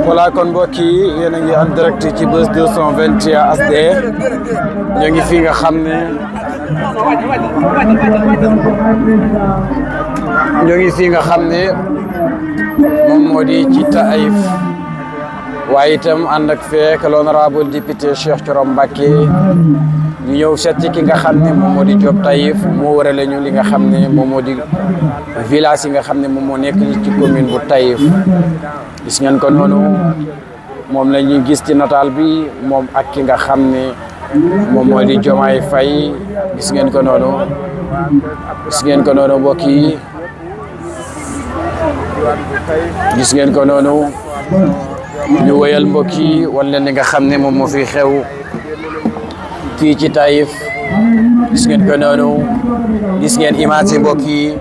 voilà kon mbokk yi yéen a ngi en direct ci Buzz 221 HD ñoo ngi fi nga xam ne moom moo di ci Taïf waaye itam ànd ak fekk l'honorable député Cheikh Thioro Mbacké ñu ñëw seet ci ki nga xam ne moom moo di Diop Taïf moo warale ñu li nga xam ne moom moo di village yi nga xam ne moom moo nekk ci commune bu Taïf gis ngeen ko noonu moom la ñuy gis ci nataal bi moom ak ki nga xam ne moom moo di Diomaye Faye gis ngeen ko noonu mbokk yi gis ngeen ko noonu ñu wéyal mbokk yi wan leen li nga xam ne moom moo fi xew fii ci Taïf gis ngeen ko noonu gis ngeen image yi mbokk yi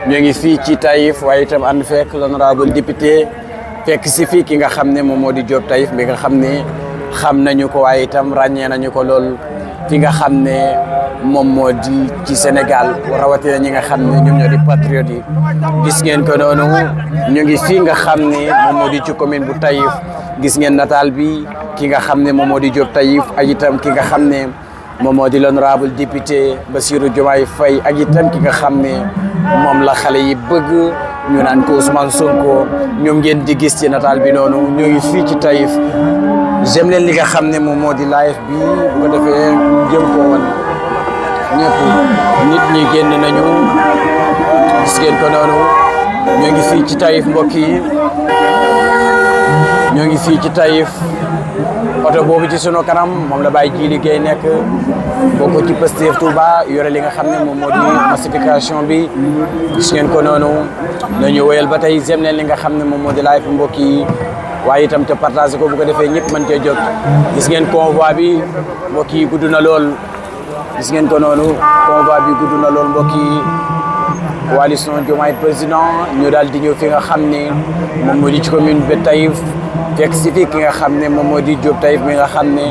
ñoo ngi fii ci Taïf waaye itam ànd fekk l'honorable député fekk si fii ki nga xam ne moom moo di Diop Taïf bi nga xam ne xam nañu ko waaye itam ràññee nañu ko lool fi nga xam ne moom moo di ci Sénégal rawatina ñi nga xam ne ñoom ñoo di patriote yi gis ngeen ko noonu ñu ngi fii nga xam ne moom moo di ci commune bu Taïf gis ngeen nataal bi ki nga xam ne moom moo di Diop Taïf ak itam ki nga xam ne moom moo di l'honorable député Bassirou Diomaye Faye ak itam ki nga xam ne moom la xale yi bëgg ñu naan ko Ousmane Sonko ñoom ngeen di gis ci nataal bi noonu ñu ngi fii ci Taïf j'aime leen li nga xam ne moom moo di live bi bu ko defee jëm ko woon ñëpp nit ñi génn nañu gis ngeen ko noonu ñoo ngi fii ci Taïf mbokk yi ñoo ngi fii ci Taïf oto boobu ci sunu kanam moom la Baye Djili Gueye nekk bokk ci Pastef Touba yore li nga xam ne moom moo di massification bi gis ngeen ko noonu nañu wéyal ba tey j'aime leen li nga xam ne moom moo di live mbokk yi waaye itam te partagé ko bu ko defee ñëpp mën cee jot gis ngeen convoi bi mbokk yi gudd na lool gis ngeen ko noonu convoi bi gudd na lool mbokk yi coalition Diomaye président ñu daal di ñëw fi nga xam ne moom moo di ci commune bi Taïf fekk si fi ki nga xam ne moom moo di Diop Taïf mi nga xam ne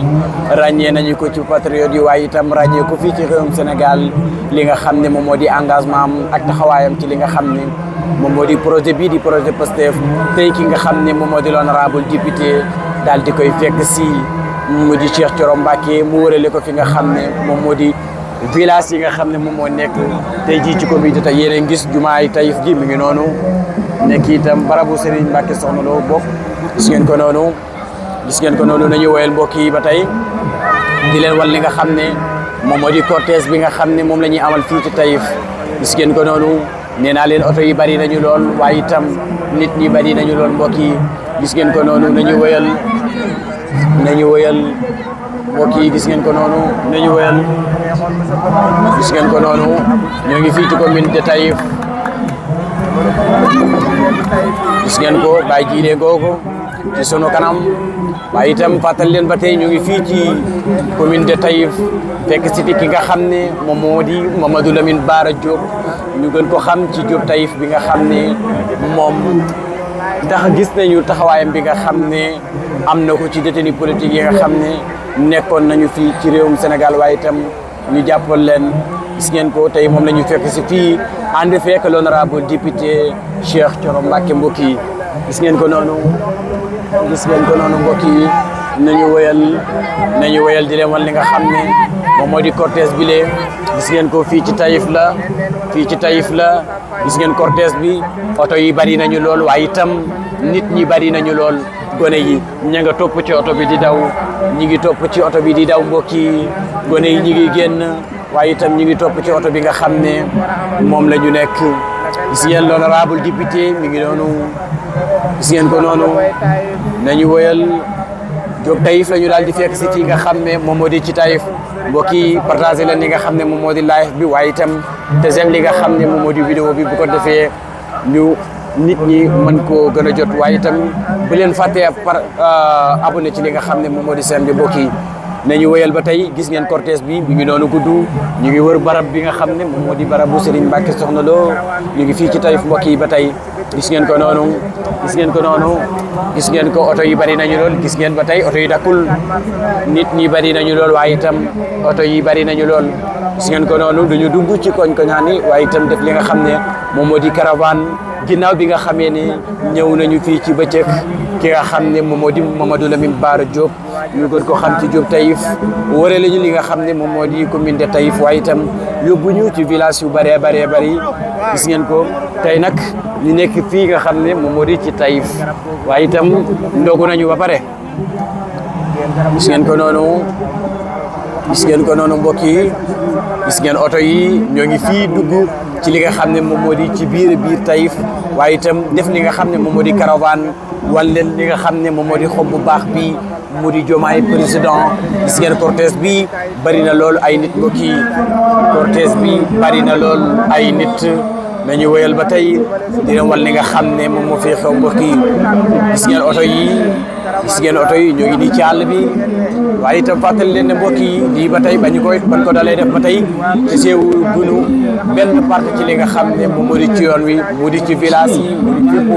ràññee nañu ko ci patriote yi waaye itam ràññee ko fii ci réewum Sénégal li nga xam ne moom moo di engagement am ak taxawaayam ci li nga xam ne moom moo di projet bii di projet Pastef tey ki nga xam ne moom moo di l'honorable député daal di koy fekk si mu di Cheikh Thioro Mbacké mu wërale ko fi nga xam ne moom moo di village yi nga xam ne moom moo nekk tey jii ci commune tey yéen a ngi gis jumaay Taïf ji mi ngi noonu nekk itam barabu Serigne Mbacké Soxna Lo bokk gis ngeen ko noonu nañu woyal mbokk yi ba tey di leen wan li nga xam ne moom moo di cortège bi nga xam ne moom la ñuy amal fii ci Taïf gis ngeen ko noonu nee naa leen oto yi bari nañu lool waaye itam nit ñi bari nañu lool mbokk yi gis ngeen ko noonu nañu woyal mbokk yi gis ngeen ko noonu nañu woyal gis ngeen ko noonu ñoo ngi fii ci commune de Taïf gis ngeen ko Baye Djili googu ci sunu kanam waaye itam fàttali leen ba tey ñu ngi fii ci commune de Taïf fekk si fi ki nga xam ne moom moo di Mamadou Lamine Bara Diop ñu gën ko xam ci Diop Taïf bi nga xam ne moom ndax gis nañu taxawaayam bi nga xam ne am na ko ci détenu politique yi nga xam ne nekkoon nañu fii ci réewum Sénégal waaye itam ñu jàppal leen gis ngeen ko tey moom la ñu fekk si fii ànd fekk l'honorable député Cheikh Thioro Mbacké mbokk yi gis ngeen ko noonu mbokk yi nañu wéyal di leen wan li nga xam ne moom moo di cortège bi lee gis ngeen ko fii ci Taïf la gis ngeen cortège bi oto yi bari nañu lool waaye itam nit ñi bari nañu lool gone yi ña nga topp ci oto bi di daw ñi ngi topp ci oto bi di daw mbokk yi gone yi ñi ngi génn waaye itam ñi ngi topp ci oto bi nga xam ne moom la ñu nekk gis ngeen l'honorable député mi ngi noonu gis ngeen ko noonu nañu woyal Diop Taïf la ñu daal di fekk si fii nga xam ne moom moo di ci Taïf mbokk yi partagé leen li nga xam ne moom moo di live bi waaye itam te j'aime li nga xam ne moom moo di vidéo bi bu ko defee ñu nit ñi mën koo gën a jot waaye itam bu leen fàttee abonné ci li nga xam ne moom moo di seen bi mbokk yi nañu wéyal ba tey gis ngeen cortège bi mi ngi noonu gudd ñu ngi wër barab bi nga xam ne moom moo di barabu Serigne Mbacké Soxna Lo ñu ngi fii ci Taïf mbokk yi ba tey gis ngeen ko noonu gis ngeen ko oto yi bari nañu lool gis ngeen ba tey oto yi dakkul nit ñi bari nañu lool waaye itam oto yi bari nañu lool gis ngeen ko noonu dañu dugg ci koñ-koñaan yi waaye itam def li nga xam ne moom moo di caravane ginnaaw bi nga xamee ne ñëw nañu fii ci bëccëg ki nga xam ne moom moo di Mamadou Lamine Bara Diop ñu gën ko xam ci Diop Taïf wëree lañu li nga xam ne moom moo di commune de Taïf waaye itam yóbbu ñu ci village yu bëree bëri gis ngeen ko tey nag ñu nekk fii nga xam ne moom moo di ci Taïf waaye itam ndogu nañu ba pare gis ngeen ko noonu mbokk yi gis ngeen oto yi ñoo ngi fii dugg ci li nga xam ne moom moo di ci biir Taïf waaye itam def li nga xam ne moom moo di caravane wan leen li nga xam ne moom moo di xob bu baax bi mu di Diomaye président gis ngeen cortège bi bari na lool ay nit mbokk yi cortège bi bari na lool ay nit nañu wéyal ba tey dina wan li nga xam ne moom moo fi xew mbokk yi gis ngeen oto yi ñoo ngi nii ci àll bi waaye itam fàttali leen ne mbokk yi lii ba tey ban ko dalee def ba tey ci seewu gunu benn parti ci li nga xam ne moom moo di ci yoon wi mu di ci village yi mu di fépp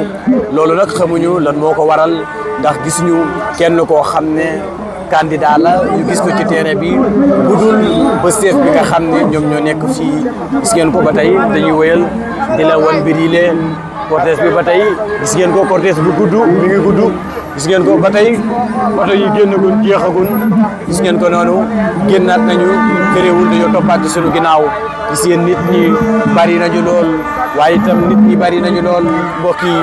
loolu nag xamuñu lan moo ko waral ndax gis ñu kenn koo xam ne candidat la ñu gis ko ci terrain bi budul Pastef bi nga xam ne ñoom ñoo nekk fii gis ngeen ko ba tey dañuy wéyal di la wan mbir yi leen cortège bi ba tey gis ngeen ko cortège bu gudd mi ngi gudd gis ngeen ko ba tey oto yi génnagun jeexagun gis ngeen ko noonu génnaat nañu këréewul dañoo toppaat ci sunu ginnaaw gis ngeen nit ñi bari nañu lool waaye itam nit ñi bari nañu lool mbokk yi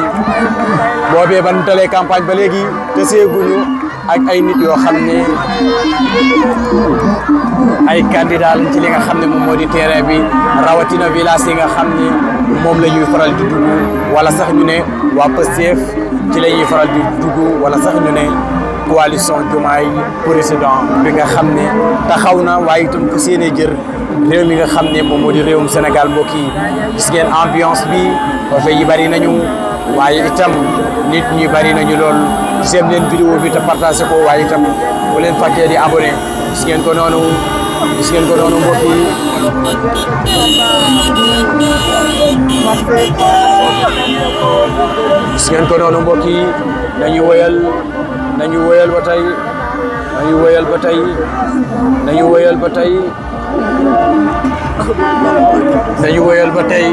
boobee ban talee campagne ba léegi te seeguñu ak ay nit yoo xam ne ay candidat lañ ci li nga xam ne moom moo di terrain bi rawatina village yi nga xam ne moom la ñuy faral di dugg wala sax ñu ne waa Pastef ci la ñuy faral di dugg wala sax ñu ne coalition Diomaye président bi nga xam ne taxaw na waaye itam ku séenee jër réew mi nga xam ne moom moo di réewum Sénégal mbokk yi gis ngeen ambiance bi oto yi bari nañu waaye itam nit ñi bari nañu lool giseen leen vidéo bi te partagé ko waaye itam bu leen fàttee di abonné gis ngeen ko noonu mbokk yi gis ngeen ko noonu mbokk yi nañu wëyal ba tey nañu wëyal ba tey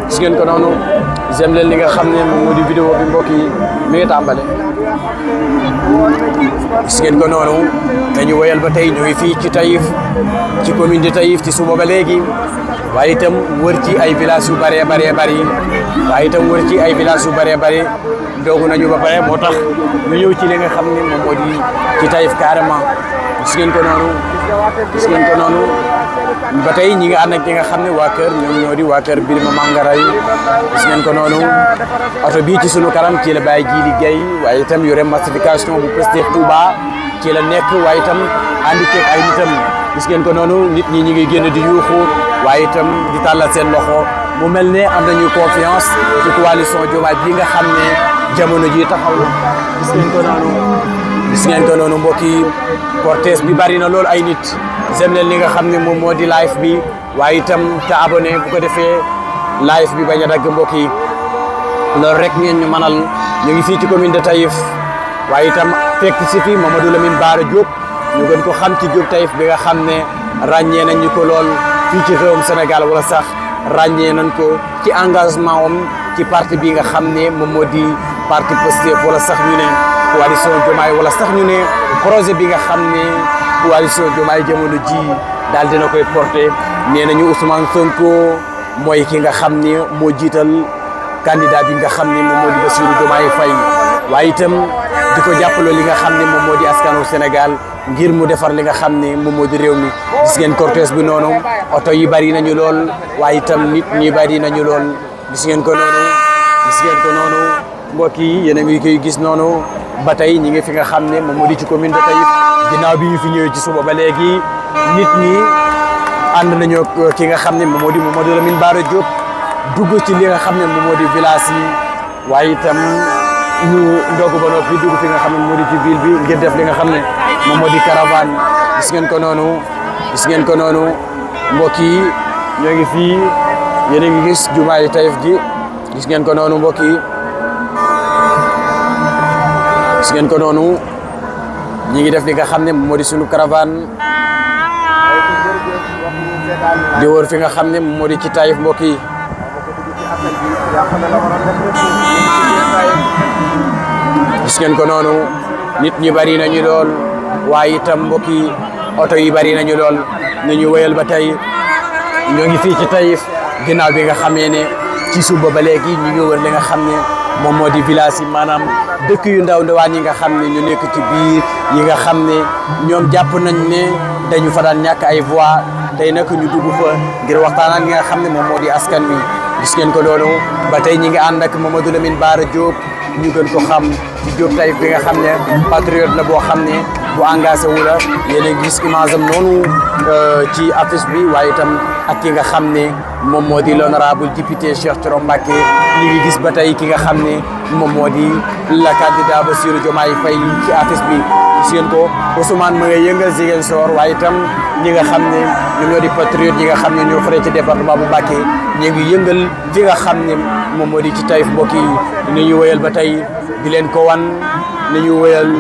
gis ngeen ko noonu j'aime leen li nga xam ne moom moo di vidéo bi mbokk yi mi ngi tàmbale gis ngeen ko noonu dañu woyal ba tey ñu ngi fii ci Taïf ci commune de Taïf ci suba ba léegi waaye itam wër ci ay villages yu bëree bëri doogu nañu ba pare moo tax ñu ñëw ci li nga xam ne moom moo di ci Taïf carrément gis ngeen ko noonu ba tey ñi nga ànd ak ñi nga xam ne waa kër ñoom ñoo di waa kër Birima Mangara yi gis ngeen ko noonu oto bii ci sunu kanam ci la Baye Djili Gueye waaye itam yore massification bu Pastef Touba ci la nekk waaye itam ànd ceeg ay nitam gis ngeen ko noonu nit ñi ngi génn di yuuxu waaye itam di tàllal seen loxo mu mel ne am nañu confiance ci coalition Diomaye bi nga xam ne jamono ji taxaw na gis ngeen ko noonu mbokk yi cortège bi bari na loolu ay nit sem leen li nga xam ne moom moo di live bi waaye itam te abonné bu ko defee live bi bañ a dagg mbokk yi loolu rek ngeen ñu manal ñu ngi fii ci commune de Taïf waaye itam fekk si fi Mamadou Lamine Bara Diop ñu gën ko xam ci Diop Taïf bi nga xam ne ràññee nañ ñu ko lool fii ci réewum Sénégal wala sax ràññee nañ ko ci engagement am ci parti bi nga xam ne moom moo di parti Pastef wala sax ñu ne coalition Diomaye wala sax ñu ne projet bi nga xam ne coalition Diomaye jamono ji daal dina koy porté nee nañu Ousmane Sonko mooy ki nga xam ne moo jiital candidat bi nga xam ne moom moo di Bassirou Diomaye Faye waaye itam di ko jàppaloo li nga xam ne moom moo di askanu Sénégal ngir mu defar li nga xam ne moom moo di réew mi gis ngeen cortège bi noonu oto yi bari nañu lool waaye itam nit ñi bari nañu lool gis ngeen ko noonu mbokk yi yéen a ngi koy gis noonu ba tey ñi ngi fi nga xam ne moom moo di ci commune de Taïf ginnaaw bi ñu fi ñëwee ci suba ba léegi nit ñi ànd nañu ki nga xam ne moom moo di Mamadou Lamine Bara Diop dugg ci li nga xam ne moom moo di village yi waaye itam ñu ndogu ba noppi dugg fi nga xam ne moo di ci ville bi ngir def li nga xam ne moom moo di caravane gis ngeen ko noonu mbokk yi ñoo ngi fii yéen a ngi gis jumaa yi Taïf ji gis ngeen ko noonu mbokk yi gis ngeen ko noonu ñi ngi def li nga xam ne moo di sunu caravane di wër fi nga xam ne moo di ci Taïf mbokk yi gis ngeen ko noonu nit ñi bari nañu lool waaye itam mbokk yi oto yi bari nañu lool nañu wéyal ba tey ñoo ngi fii ci Taïf ginnaaw bi nga xamee ne ci suba ba léegi ñu ngi wër li nga xam ne moom moo di village yi maanaam dëkk yu ndaw ndawaan yi nga xam ne ñu nekk ci biir yi nga xam ne ñoom jàpp nañ ne dañu fa daan ñàkk ay voix tey nag ñu dugg fa ngir waxtaan ak li nga xam ne moom moo di askan wi gis ngeen ko noonu ba tey ñi ngi ànd ak Mamadou Lamine Bara Diop ñu gën ko xam ci Diop Taïf bi nga xam ne patriote la boo xam ne bu engagé wu la yéen a gis image am noonu ci affiche bi waaye itam ak ki nga xam ne moom moo di l'honorable député Cheikh Thioro Mbacké ñu ngi gis ba tey ki nga xam ne moom moo di la candidat Bassirou Diomaye Faye ci affiche bi gis ngeen ko Ousmane ma ngay yëngal Ziguinchor waaye itam ñi nga xam ne ñoom ñoo di patriote ñi nga xam ne ñoo fare ci département bu Mbacké ñu ngi yëngal fi nga xam ne moom moo di ci Taïf mbokk yi ni ñu wéyal ba tey di leen ko wan ni ñu wéyal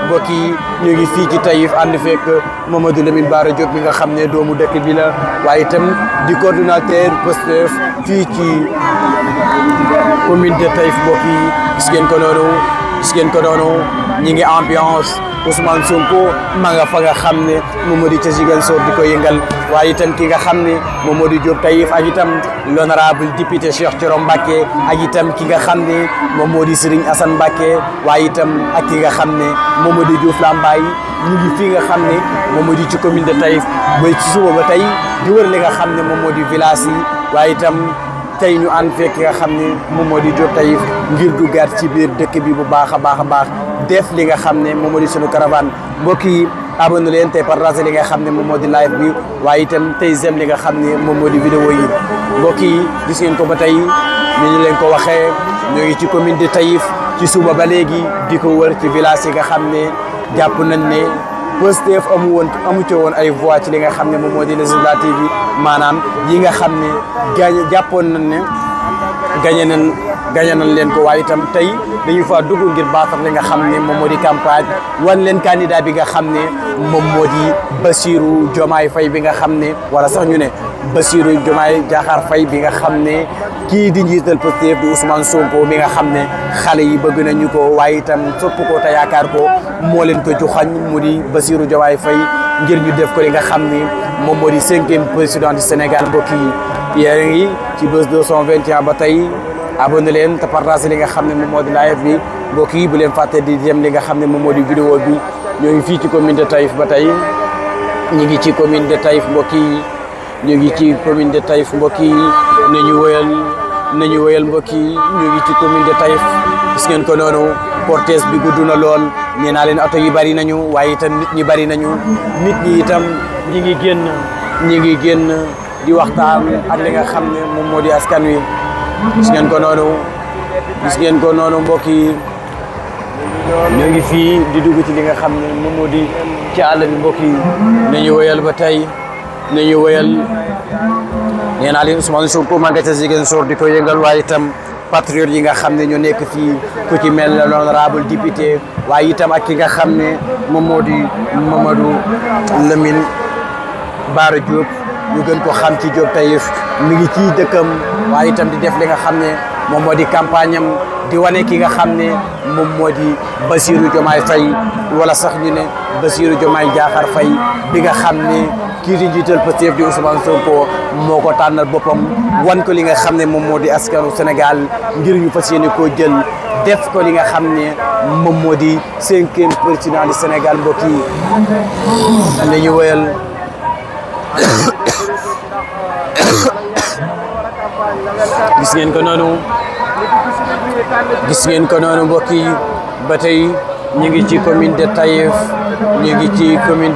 mbokk yi ñu ngi fii ci Taïf ànd fekk Mamadou Lamine Bara Diop bi nga xam ne doomu dëkk bi la waaye itam di coordonnateur Pastef fii ci commune de Taïf mbokk yi gis ngeen ko noonu gis ngeen ko noonu ñi ngi ambiance Ousmane Sonko ma nga fa nga xam ne moom moo di ca Ziguinchor di ko yëngal waaye itam ki nga xam ne moom moo di Diop Taïf ak itam l'honorable député Cheikh Thioro Mbacké ak itam ki nga xam ne moom moo di Serigne Assane Mbacké waaye itam ak ki nga xam ne moom moo di Diouf Lambaye ñu ngi fii nga xam ne moom moo di ci commune de Taïf bay ci suba ba tey di wër li nga xam ne moom moo di village yi waaye itam tey ñu ànd fekk nga xam ne moom moo di Diop Taïf ngir duggaat ci biir dëkk bi bu baax a baax a baax def li nga xam ne moom moo di sunu caravane mbokk yi abonné leen tey partage li nga xam ne moom moo di live bi waaye itam tey j'aime li nga xam ne moom moo di vidéo yi mbokk yi gis ngeen ko ba tey ni ñu leen ko waxee ñoo ngi ci commune de Taïf ci suba ba léegi di ko wër ci village yi nga xam ne jàpp nañ ne Pastef amu ci woon ay voix ci li nga xam ne moom moo di législative yi maanaam yi nga xam ne jàppoon nañ ne gañe nañ leen ko waaye itam tey dañu fa dugg ngir baatar li nga xam ne moom moo di campagne wan leen candidat bi nga xam ne moom moo di Bassirou Diomaye Faye bi nga xam ne wala sax ñu ne Bassirou Diomaye Diakhar Faye bi nga xam ne kii di njiital Pastef di Ousmane Sonko mi nga xam ne xale yi bëgg nañu ko waaye itam sopp ko te yaakaar ko moo leen ko joxañ mu di Bassirou Diomaye Faye ngir ñu def ko li nga xam ne moom moo di 5e président du Sénégal mbokk yi yéen ngi ci Buzz 221 ba tey abonné leen te partagé li nga xam ne moom moo di live bi mbokk yi bu leen fàtte di dem li nga xam ne moom moo di vidéo bi ñoo ngi fii ci commune de Taïf ba tey ñu ngi ci commune de Taïf mbokk yi ñu ngi ci commune de Taïf mbokk yi nañu wéyal mbokk yi ñu ngi ci commune de Taïf gis ngeen ko noonu cortège bi gudd na lool nee naa leen oto yi bari nañu waaye itam nit ñi bari nañu nit ñi itam ñi ngi génn di waxtaan ak li nga xam ne moom moo di askan wi gis ngeen ko noonu mbokk yi ñoo ngi fii di dugg ci li nga xam ne moom moo di ci àll bi mbokk yi nañu wéyal ba tey nañu wéyal nee naa leen Ousmane Sonko ma nga ca Ziguinchor di ko yëngal waaye itam patriote yi nga xam ne ñoo nekk fii ku ci mel ne l'honorable député waaye itam ak ki nga xam ne moom moo di Mamadou Lamine Bara Diop ñu gën ko xam ci Diop Taïf mi ngi ci dëkkam waaye itam di def li nga xam ne moom moo di campagne am di wane ki nga xam ne moom moo di Bassirou Diomaye Faye wala sax ñu ne Bassirou Diomaye Diakhar Faye bi nga xam ne kii di njiital Pastef di Ousmane Sonko moo ko tànnal boppam wan ko li nga xam ne moom moo di askanu Sénégal ngir ñu fas yéene koo jël def ko li nga xam ne moom moo di 5e président du Sénégal mbokk yi nañu wéyal gis ngeen ko noonu mbokk yi ba tey ñu ngi ci commune de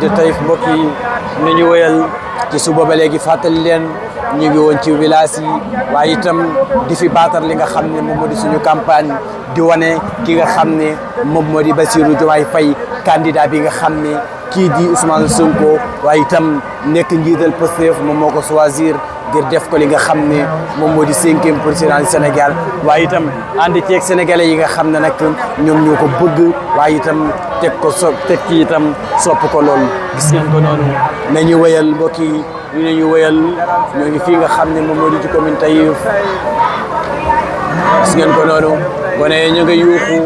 Taïf mbokk yi nañu wéyal ci suba ba léegi fàttali leen ñu ngi woon ci village yi waaye itam di fi baatar li nga xam ne moom moo di suñu campagne di wane ki nga xam ne moom moo di Bassirou Diomaye Faye candidat bi nga xam ne kii di Ousmane Sonko waaye itam nekk njiital Pastef moom moo ko choisir ngir def ko li nga xam ne moom moo di 5e président du Sénégal waaye itam ànd ceeg sénégalais yi nga xam ne nag ñoom ñoo ko bëgg waaye itam teg ci itam sopp ko lool gis ngeen ko noonu nañu wéyal mbokk yi ñu ne ñu wëyal ñoo ngi fii nga xam ne moom moo di ci commune Taïf gis ngeen ko noonu gone ñu ngi yuuxu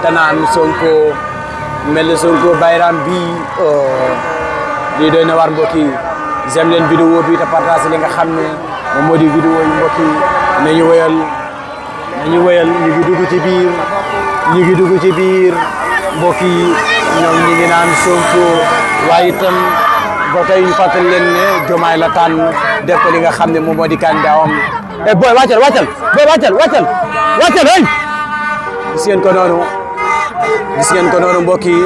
tanaan Sonko mel ne Sonko bayram bi lii doy na war mbokk yi j'aime leen vidéo bi te partage li nga xam ne moom moo di vidéo yi mbokk yi nañu wëyal ñu ngi dugg ci biir mbokk yi ñoom ñi ngi naan Sonko waaye itam ba tey ñu fàttali leen ne Diomaye la tànn def ko li nga xam ne moom moo di candidat am boy wàccal hey gis ngeen ko noonu mbokk yi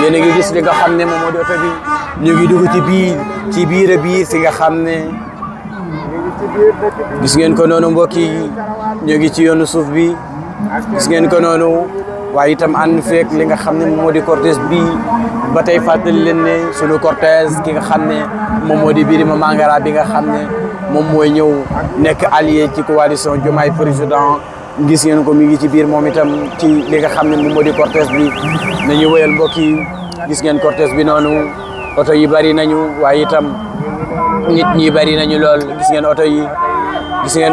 yéen a ngi gis li nga xam ne moom moo di oto bi ñu ngi dugg ci biir fi nga xam ne gis ngeen ko noonu mbokk yi ñu ngi ci yoonu suuf bi gis ngeen ko noonu waaye itam ànd fekk li nga xam ne moom moo di cortège bi ba tey fàttali leen ne sunu cortège ki nga xam ne moom moo di Birima Mangara bi nga xam ne moom mooy ñëw nekk allié ci coalition Diomaye président gis ngeen ko mi ngi ci biir moom itam ci li nga xam ne moom moo di cortège bi nañu wëyal mbokk yi gis ngeen cortège bi noonu oto yi bari nañu waaye itam nit ñi bari nañu lool gis ngeen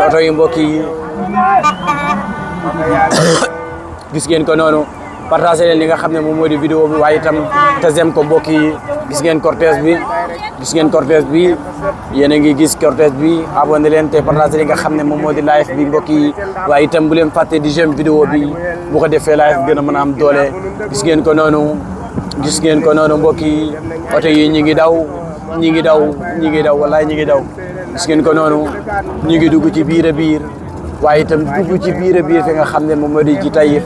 oto yi mbokk yi gis ngeen ko noonu partagé leen li nga xam ne moom moo di vidéo bi waaye itam te zem ko mbokk yi gis ngeen cortège bi yéen a ngi gis cortège bi abonné leen te partagé li nga xam ne moom moo di live bi mbokk yi waaye itam bu leen fàtte di j'aime vidéo bi bu ko defee live gën a mën a am doole gis ngeen ko noonu mbokk yi oto yi ñi ngi daw wallaay ñi ngi daw gis ngeen ko noonu ñi ngi dugg ci biir waaye itam dugg ci biir fi nga xam ne moom moo di ci Taïf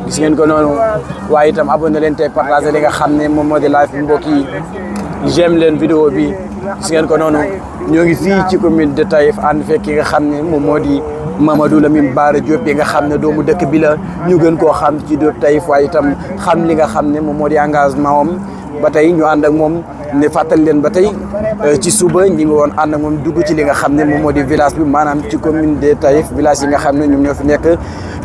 gis ngeen ko noonu waaye itam abonné leen te partagé li nga xam ne moom moo di live bi mbokk yi j'aime leen vidéo bi gis ngeen ko noonu ñoo ngi fii ci commune de Taïf ànd fekk ki nga xam ne moom moo di Mamadou Lamine Bara Diop bi nga xam ne doomu dëkk bi la ñu gën koo xam ci Diop Taïf waaye itam xam li nga xam ne moom moo di engagement am ba tey ñu ànd ak moom ne fàttali leen ba tey ci suba ñi ngi woon ànd ak moom dugg ci li nga xam ne moom moo di village bi maanaam ci commune de Taïf village yi nga xam ne ñoom ñoo fi nekk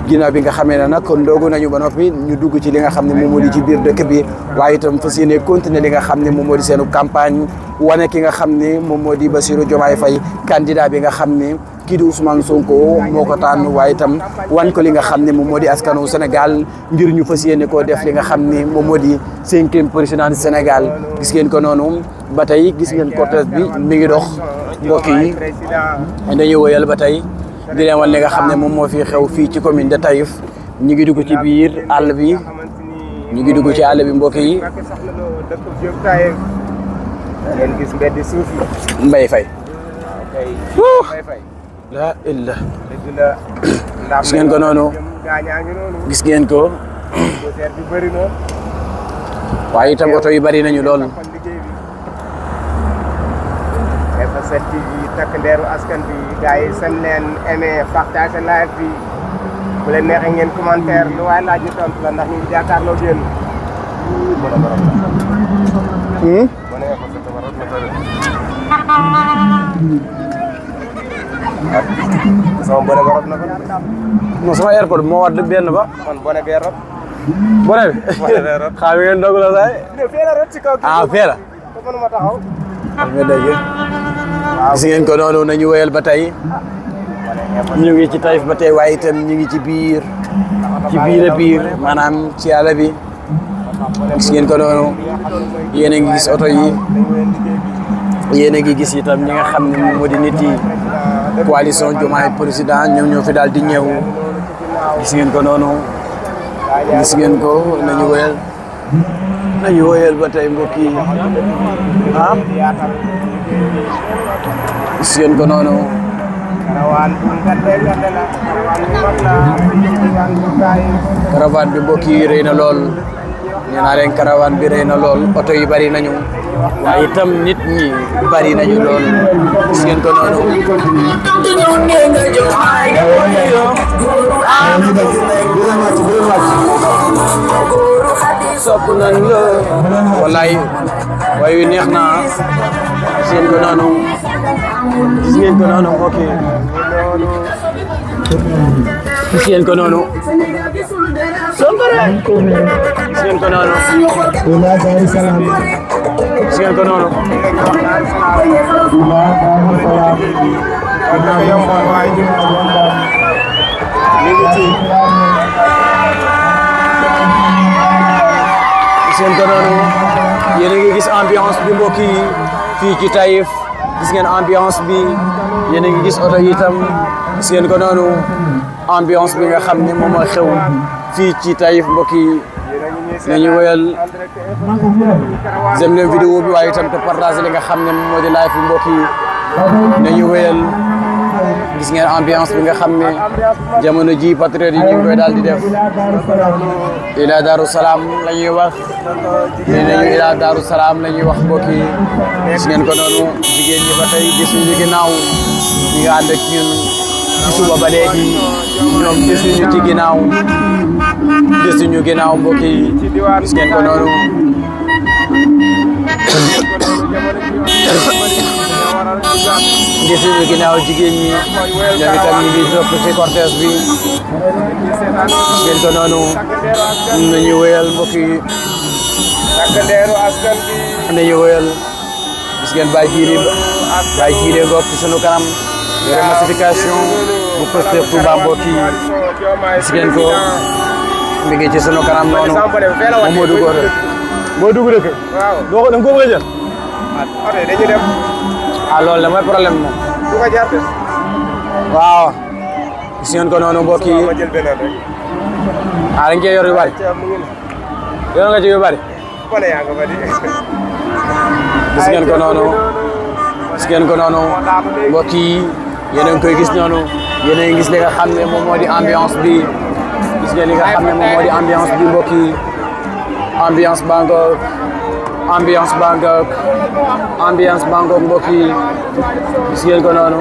ginnaaw bi nga xamee ne nag ndoogu nañu ba noppi ñu dugg ci li nga xam ne moom moo di ci biir dëkk bi waaye itam fas yéene continuer li nga xam ne moom moo di seenu campagne wane ki nga xam ne moom moo di Bassirou Diomaye Faye candidat bi nga xam ne kii di Ousmane Sonko moo ko tànn waaye itam wan ko li nga xam ne moom moo di askanu Sénégal ngir ñu fas yéene koo def li nga xam ne moom moo di 5e président du Sénégal gis ngeen ko noonu ba tey gis ngeen cortège bi mi ngi dox mbokk yi dañuy woyal ba tey di leen wan li nga xam ne moom moo fi xew fii ci commune de Taïf ñu ngi dugg ci biir àll bi mbokk yi Mbaye Faye la illa gis ngeen ko noonu gis ngeen ko waaye itam oto yu bari nañu lool F7 TV takk ndeeru askan bi gars yi seen leen aimé partage live bi bu leen neexee ngeen commentaire lu waaye laaj ñu tontu la ndax ñu ngi jàkkaarloo génn sama bone ba rot na ko non sama airport moo war benn ba man bone bee rot bone bi xaa ngeen dogu la saay fee la rot ci kaw fee la ko mënuma taxaw nga dégg gis ngeen ko noonu nañu wéyal ba tey ñu ngi ci Taïf ba tey waaye itam ñu ngi ci biir maanaam ci àll bi gis ngeen ko noonu yéen a ngi gis oto yi yéen a ngi gis itam ñi nga xam ne moom moo di nit yi coalition Diomaye président ñoom ñoo fi daal di ñëw gis ngeen ko noonu gis ngeen ko nañu wéyal ba tey mbokk yi gis ngeen ko noonu caravane bi mbokk yi rëy na lool nee naa leen caravane bi rëy na lool oto yi bari nañu waaye itam nit ñi bari nañu lool gis ngeen ko noonu sopp nañ la wallaay waaye wi neex na gis ngeen ko noonu mbokk yi gis ngeen ko noonu gis ngeen ko noonu gis ngeen ko noonu gis ngeen ko noonu yéen a ngi gis ambiance bi mbokk yi fii ci Taïf gis ngeen ambiance bi yéen a ngi gis oto yi itam gis ngeen ko noonu ambiance bi nga xam ne moom mooy xew fii ci Taïf mbokk yi nañu wéyal j'aime leen vidéo bi waaye itam te partage li nga xam ne moom moo di live bi mbokk yi nañu wéyal gis ngeen ambiance bi nga xam ne jamono ji patriote yi ñu ngi koy daal di def ila Darou Salam la ñuy wax nee nañu ila Darou Salam la ñuy wax mbokk yi gis ngeen ko noonu jigéen ñi ba tey gis ñu ginnaaw ñi nga ànd ak ñun ci suba ba léegi ñoom gis ñu ci ginnaaw gis ñu ginnaaw mbokk yi gis ngeen ko noonu gis ñu ginnaaw jigéen ñi ñoom itam ñu ngi topp ci cortège bi gis ngeen ko noonu nañu wéyal mbokk yi nañu wéyal gis ngeen Baye Djily ngoog ci sunu kanam yore massification bu Pastef Touba mbokk yi gis ngeen ko mi ngi ci sunu kanam noonu moom moo dugg rek moo dugg rek doo ko da nga ko bëgg a jël dañuy dem ah loolu la mooy problème moom du ko jar waaw gis ngeen ko noonu mbokk yi ma jël beneen rek ah dañ cee yor yu bari yor nga ci yu bari bone yaa nga bari gis ngeen ko noonu gis ngeen ko noonu mbokk yi yéen a ngi koy gis noonu yéen a ngi gis li nga xam ne moom moo di ambiance bi gis ngeen li nga xam ne moom moo di ambiance bi mbokk yi ambiance bangoog ambiance bangoog ambiance bangoog mbokk yi gis ngeen ko noonu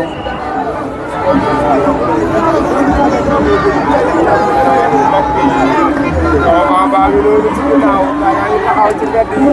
baa ngi noonu ci ginnaaw gaa yaa ngi taxaw ci mbedd yi